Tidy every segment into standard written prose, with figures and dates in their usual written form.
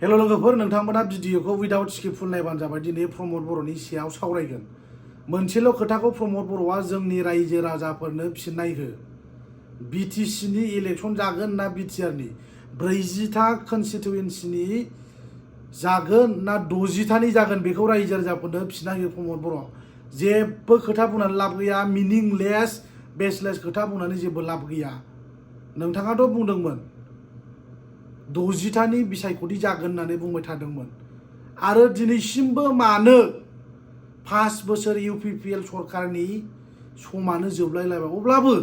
हेल' लोगोफोर नोंथांमोना भिडिअखौ उइदाउट स्किप फुल नायबानो जाबाय दिनै प्रमद बर'नि सायाव सावरायगोन मोनसेल' खोथाखौ प्रमद बर'आ जोंनि रायजो राजाफोरनो फिननाय हो बिटिसिनि इलेक्सन जागोन ना बिटिआरनि 40टा कनस्टिट्युएन्सिनि जागोन ना 60टानि जागोन बेखौ रायजो राजाफोरनो फिननाय हो प्रमद बर' जेबो खोथा बुंनानै लाब गैया मिनिंलेस बेसलेस खोथा बुंनानै जेबो लाब गैया नोंथाङाथ' बुंदोंमोन 60टानि बिसायख'थि जागोन होननानै बुंबाय थादोंमोन आरो दिनैसिमबो मानो 5 बोसोर इउपिपिएल सरकारनि समानो जोबलायलायबाय अब्लाबो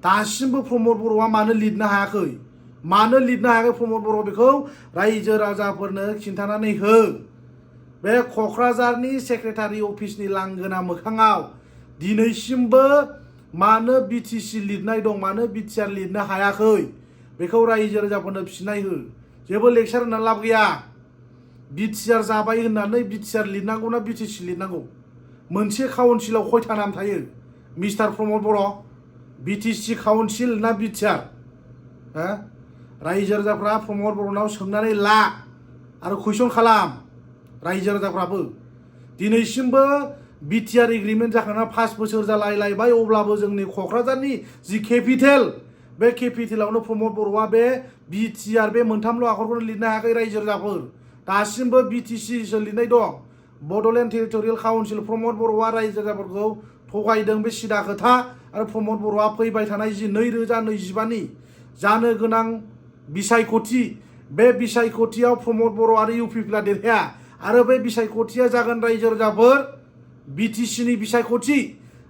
दासिमबो प्रमद बर'आ मानो लिरनो हायाखै प्रमद बर' बेखौ रायजो राजाफोरनो खिन्थानानै हो बे क'क्राझारनि सेक्रेटारि अफिसनि लांगोना मोखाङाव दिनैसिमबो मानो बिटिसि लिरनाय दं मानो बिटिआर लिरनो हायाखै बेखौ रायजो राजाफोरनो फिननाय हो जेबो लेक्सार होनना लाब गैया बिटिआर जाबाय होननानै बिटिआर लिरनांगौ ना बिटिसि लिरनांगौ मोनसे काउन्सिलाव खयथा नाम थायो मिस्टार प्रमद बर' बिटिसि काउन्सिल ना बिटिआर रायजो राजाफ्रा प्रमद बर'नाव सोंनानै ला आरो कुइसन खालाम रायजो राजाफ्राबो दिनैसिमबो बिटिआर एग्रिमेन्ट जाखांना 5 बोसोर जालायलायबाय अब्लाबो जोंनि क'क्राझारनि जि केपिटेल बे केपिटेलावनो प्रमद बर'आ बे बिटिआर बे मोनथामल' आखरखौनो लिरनो हायाखै रायजो राजाफोर दासिमबो बिटिसिसो लिरनाय दं बड'लेण्ड टेरिटरियेल काउन्सिल प्रमद बर'आ रायजो राजाफोरखौ थगायदों बे सिदा खोथा आरो प्रमद बर'आ फैबाय थानाय जि 2025नि जानो गोनां बिसायख'थि बे बिसायख'थियाव प्रमद बर' आरो इउपिपिएलआ देरहाया आरो बे बिसायख'थिया जागोन रायजो राजाफोर बिटिसिनि बिसायख'थि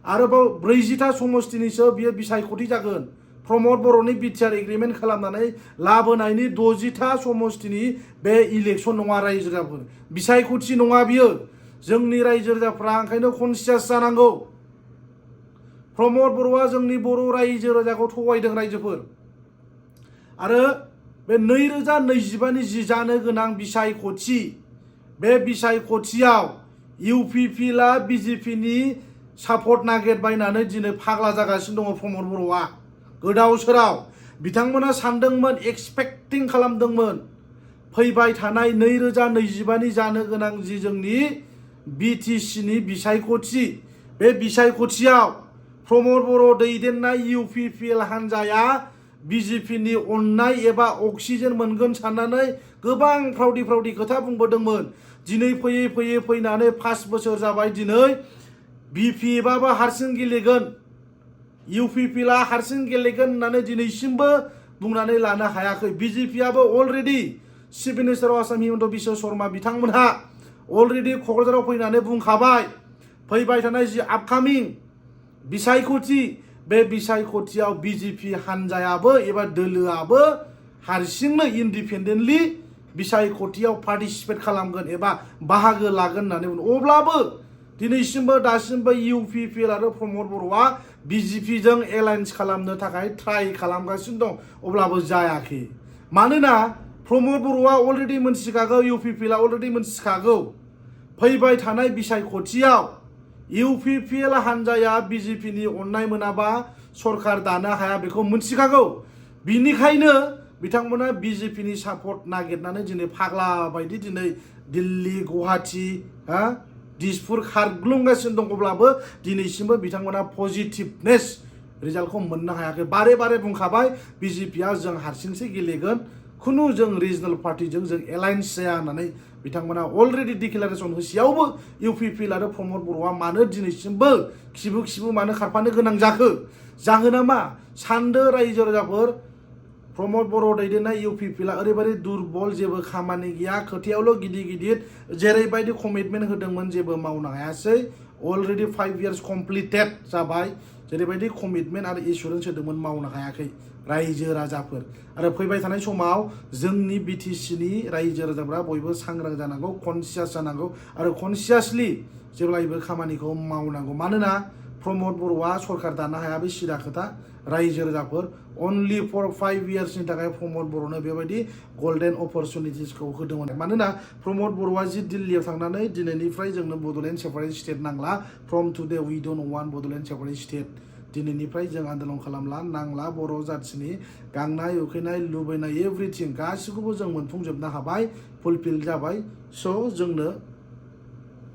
आरोबाव 40टा समस्तिनिसो बियो बिसायख'थि जागोन प्रमद बर'नि बिटिआर एग्रिमेन्ट खालामनानै लाबोनायनि 60टा समस्तिनि बे इलेक्सन नङा रायजो राजाफोर बिसायख'थि नङा बियो जोंनि रायजो राजाफ्रा ओंखायनो कनसियास जानांगौ प्रमद बर'आ जोंनि बर' रायजो राजाखौ थगायदों रायजोफोर आरो बे 2025नि जि जानो गोनां बिसायख'थि बे बिसायख'थियाव इउपिपिएलआ बिजेपिनि सापर्ट नागिरबायनानै दिनै फाग्ला जागासिनो दङ प्रमद बर'आ गोदाव सोराव बिथांमोना सानदोंमोन एक्सपेक्टिं खालामदोंमोन फैबाय थानाय 2025नि जानो गोनां जि जोंनि बिटिसिनि बिसायख'थि बे बिसायख'थियाव प्रमद बर' दैदेननाय इउपिपिएल हान्जाया बिजेपिनि अननाय एबा अक्सिजेन मोनगोन साननानै गोबां फ्रावदि खोथा बुंबोदोंमोन दिनै फैयै फैनानै 5 बोसोर जाबाय दिनै बिपिएफआबो हारसिं गेलेगोन इउपिपिएलआ हारसिं गेलेगोन होननानै दिनैसिमबो बुंनानै लानो हायाखै बिजेपिआबो already chief minister Assam Himanta Biswa Sarma बिथांमोनहा अलरेडि क'क्राझाराव फैनानै बुंखाबाय फैबाय थानाय जि आपकामिं बिसायख'थि बे बिसायख'थियाव बिजेपि हान्जायाबो एबा दोलोआबो हारसिंनो इन्डिपेन्डेन्टलि बिसायख'थियाव पार्टिसिपेट खालामगोन एबा बाहागो लागोन होननानै बुङो अब्लाबो दिनैसिमबो दासिमबो इउपिपिएल आरो प्रमद बर'आ बिजेपिजों एलायन्स खालामनो थाखाय ट्राइ खालामगासिनो दं अब्लाबो जायाखै मानोना प्रमद बर'आ अलरेडि मोनथिखागौ इउपिपिएलआ अलरेडि मोनथिखागौ फैबाय थानाय बिसायख'थियाव इउपिपिएल हान्जाया बिजेपिनि अननाय मोनाबा सरकार दानो हाया बेखौ मोनथिखागौ बिनिखायनो बिथांमोना बिजेपिनि सापर्ट नागिरनानै दिनै फाग्ला बायदि दिनै दिल्ली गुवाहाटी दिसपुर खारग्लुंगासिनो दं अब्लाबो दिनैसिमबो बिथांमोना पजिटिभनेस रिजाल्टखौ मोननो हायाखै बारे बुंखाबाय बिजेपिआ जों हारसिंसो गेलेगोन खुनु जों रिजनेल पार्टिजों जों एलायन्स जाया होननानै बिथांमोना अलरेडि डिक्लेरेसन होसेयावबो इउपिपिएल आरो प्रमद बर'आ मानो दिनैसिमबो खिबु मानो खारफानो गोनां जाखो जाहोना मा सानदो रायजो राजाफोर प्रमद बर' दैदेननाय इउपिपिएलआ ओरैबायदि दुरबल जेबो खामानि गैया खोथायावल' गिदिर जेरैबायदि कमिटमेन्ट होदोंमोन जेबो मावनो हायासै अलरेडि 5 इयार्स कमप्लिटेड जाबाय जेरैबायदि कमिटमेन्ट आरो एसुरेन्स होदोंमोन मावनो हायाखै रायजो राजाफोर आरो फैबाय थानाय समाव जोंनि बिटिसिनि रायजो राजाफ्रा बयबो सांग्रां जानांगौ कनसियास जानांगौ आरो कनसियासलि जेब्लायबो खामानिखौ मावनांगौ मानोना प्रमद बर'आ सरकार दानो हाया बे सिदा खोथा रायजो राजाफोर अनलि फर 5 इयार्सनि थाखाय प्रमद बर'नो बेबायदि गल्डेन अपरचुनिटिसखौ होदोंमोन मानोना प्रमद बर'आ जि दिल्लीयाव थांनानै दिनैनिफ्राय जोंनो बड'लेण्ड सेपारेट स्टेट नांला from today we don't want Bodoland separate state दिनैनिफ्राय जों आन्दोलन खालामला नांला बर' जाथिनि गांनाय उखैनाय लुबैनाय एभ्रिथिं गासिखौबो जों मोनफुंजोबनो हाबाय फुलफिल जाबाय स' जोंनो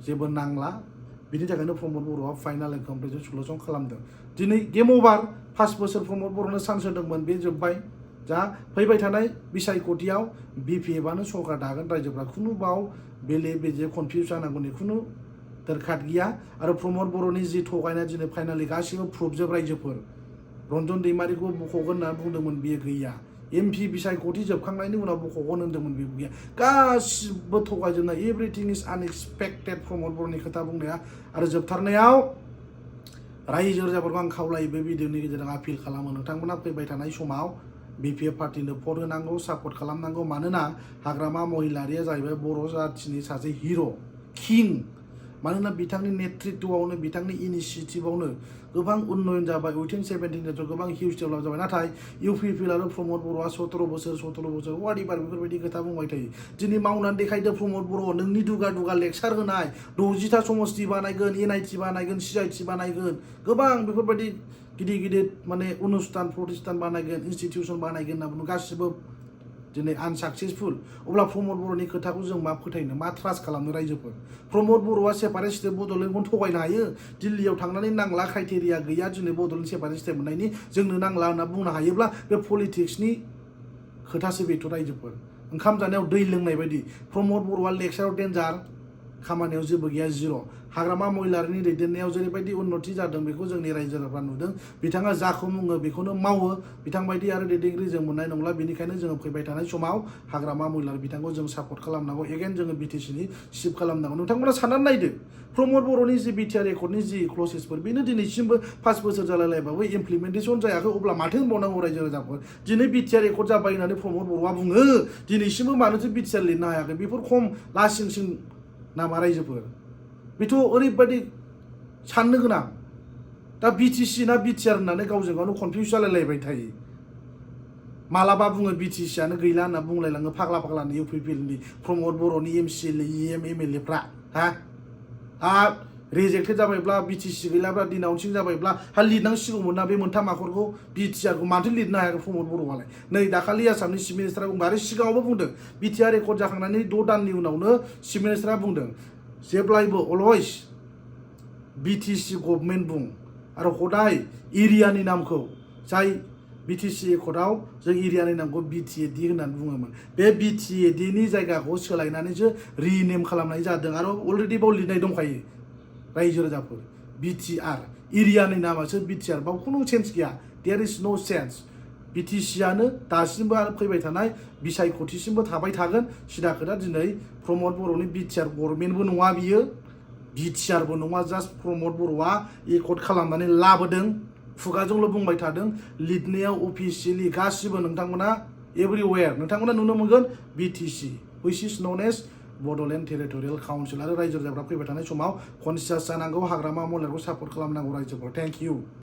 जेबो नांला बिनि थाखायनो प्रमद बर'आ फाइनाल एन्ड कमप्लिट सलुसन खालामदों दिनै गेम अभार 5 बोसोर प्रमद बर'नो चान्स होदोंमोन बे जोब्बाय जा फैबाय थानाय बिसायख'थियाव बिपिएफआनो सरकार दागोन रायजोफ्रा खुनु बाव बेले बेजे कनफिउज जानांगौनि खुनु दरखार गैया आरो प्रमद बर'नि जि थगायनाय दिनै फाइनालि गासिबो प्रुफजोब रायजोफोर रन्जन दैमारिखौ बख'गोन होनना बुंदोंमोन बियो गैया एमपि बिसायख'थि जोबखांनायनि उनाव बख'गोन होनदोंमोन बेबो गैया गासिबो थगायजोबनाय एभ्रिथिं इज आनएक्सपेक्टेड प्रमद बर'नि खोथा बुंनाया आरो जोबथारनायाव रायजो राजाफोरखौ आं खावलायो बे भिडिअनि गेजेरजों आपिल खालामो नोंथांमोना फैबाय थानाय समाव बिपिएफ पार्टिनो भट होनांगौ सापर्ट खालामनांगौ मानोना हाग्रामा महिलारिया जाहैबाय बर' जाथिनि सासे हिर' किं मानोना बिथांनि नेतृत्वआवनो बिथांनि इनिशिएटिभआवनो गोबां उन्नयन जाबाय उइथिन 17 इयार्सआव गोबां हिउज डेभेलप जाबाय नाथाय इउपिपिएल आरो प्रमद बर'आ 17 बोसोर वाटिबार बेफोरबायदि खोथा बुंबाय थायो दिनै मावनानै देखायदो प्रमद बर' नोंनि दुगा दुगा लेक्सार होनाय 60टा समस्ति बानायगोन एनआइटि बानायगोन सिआइटि बानायगोन गोबां बेफोरबायदि गिदिर गिदिर माने अनुष्ठान प्रतिष्ठान बानायगोन इनस्टिटिउसन बानायगोन होनना बुङो गासिबो दिनै आनसाक्सेसफुल अब्ला प्रमद बर'नि खोथाखौ जों मा फोथायनो मा ट्रास्ट खालामनो रायजोफोर प्रमद बर'आ सेपारेट स्टेट बड'लेण्डखौ थगायनो हायो दिल्लीयाव थांनानै नांला क्राइटेरिया गैया दिनै बड'लेण्ड सेपारेट स्टेट मोननायनि जोंनो नांला होनना बुंनो हायोब्ला बे पलिटिक्सनि खोथासो बेथ' रायजोफोर ओंखाम जानायाव दै लोंनाय बायदि प्रमद बर'आ लेक्साराव डेन्जार खामानियाव जेबो गैया जिर' हाग्रामा महिलारिनि दैदेननायाव जेरैबायदि उन्नति जादों बेखौ जोंनि रायजो राजाफ्रा नुदों बिथाङा जाखौ बुङो बेखौनो मावो बिथांबायदि आरो दैदेनगिरि जों मोननाय नंला बेनिखायनो जोङो फैबाय थानाय समाव हाग्रामा महिलारि बिथांखौ जों सापर्ट खालामनांगौ एगेन जोङो बिटिसिनि सिफ खालामनांगौ नोंथांमोना साननानै नायदो प्रमद बर'नि जि बिटिआर रेकर्डनि जि क्लसेसफोर बेनो दिनैसिमबो 5 बोसोर जालायलायबाबो इमप्लिमेन्टेसन जायाखै अब्ला माथो होनबावनांगौ रायजो राजाफोर दिनै बिटिआर रेकर्ड जाबाय होननानै प्रमद बर'आ बुङो दिनैसिमबो मानोथो बिटिआर लिरनो हायाखै बेफोर खम लासिंसिं नामा रायजोफोर बेथ' ओरैबायदि साननो गोनां दा बिटिसि ना बिटिआर होननानै गावजों गावनो कनफिउज जालायलायबाय थायो मालाबा बुङो बिटिसिआनो गैला होनना बुंलायलाङो फाग्ला फाग्लानि इउपिपिएलनि प्रमद बर'नि एमसिएलए इएम एमएलएफ्रा रिजेक्टेड जाबायब्ला बिटिसि गैलाब्ला दिनाउन्सिं जाबायब्ला लिरनांसिगौमोन ना बे मोनथाम आखरखौ बिटिआरखौ माथो लिरनो हायाखै प्रमद बर'आलाय नै दाखालि आसामनि चिफ मिनिस्टारा बुंबाय आरो सिगाङावबो बुंदों बिटिआर रेकर्ड जाखांनानै 6 दाननि उनावनो चिफ मिनिस्टारा बुंदों जेब्लायबो अलवेज बिटिसि गभर्नमेन्ट बुं आरो हदाय एरियानि नामखौ जाय बिटिसि रेकर्डआव जों एरियानि नामखौ बिटिएडि होननानै बुङोमोन बे बिटिएडिनि जायगाखौ सोलायनानैसो रिनेम खालामनाय जादों आरो अलरेडि बाव लिरनाय दंखायो रायजो राजाफोर बिटिआर एरियानि नामासो बिटिआर बाव खुनु सेन्स गैया देयर इज नो सेन्स बिटिसिआनो दासिमबो आरो फैबाय थानाय बिसायख'थिसिमबो थाबाय थागोन सिदा खोथा दिनै प्रमद बर'नि बिटिआर गभर्नमेन्टबो नङा बियो बिटिआरबो नङा जास्ट प्रमद बर'आ रेकर्ड खालामनानै लाबोदों खुगाजोंल' बुंबाय थादों लिरनायाव अफिसियेलि गासिबो नोंथांमोना एभरिवेयार नोंथांमोना नुनो मोनगोन BTC which is known as Bodoland territorial council आरो रायजो राजाफ्रा फैबाय थानाय समाव कनसियास जानांगौ हाग्रामा महिलारिखौ सापर्ट खालामनांगौ रायजोफोर थेंक इउ